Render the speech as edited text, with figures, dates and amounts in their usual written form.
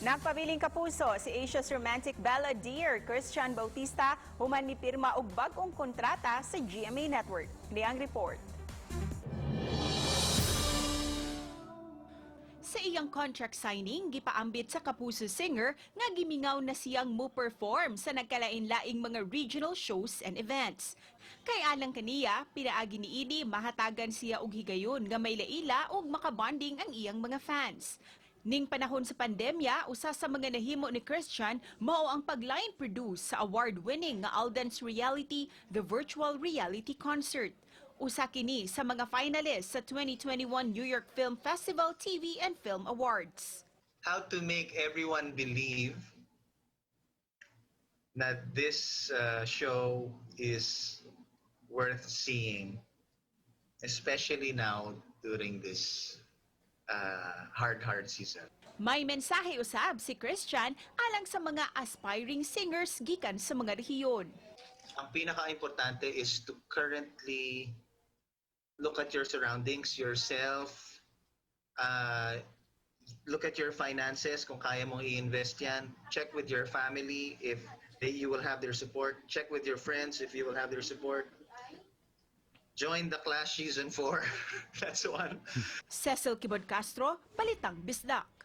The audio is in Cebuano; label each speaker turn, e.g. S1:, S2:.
S1: Nagpabiling kapuso si Asia's romantic balladeer Christian Bautista human ni pirma og bag-ong kontrata sa GMA Network. Ni ang report. Sa iyang contract signing, gipaambit sa Kapuso singer nga gimingaw na siyang mo-perform sa nagkalain-laing mga regional shows and events. Kay alang kaniya, pinaagi ni ini mahatagan siya og higayon nga may laila og makabonding ang iyang mga fans. Ning panahon sa pandemya, usa sa mga nahimo ni Christian mao ang pag-line produce sa award-winning nga Alden's Reality, The Virtual Reality Concert. Usa kini sa mga finalists sa 2021 New York Film Festival TV and Film Awards.
S2: How to make everyone believe that this show is worth seeing, especially now during this hard, hard season.
S1: May mensahe usab si Christian alang sa mga aspiring singers gikan sa mga rehiyon.
S2: Ang pinaka-importante is to currently look at your surroundings, yourself, look at your finances, kung kaya mong i-invest yan. Check with your family if you will have their support. Check with your friends if you will have their support. Join the Clash Season 4. That's one.
S1: Cecil Kibod Castro, Balitang Bisdak.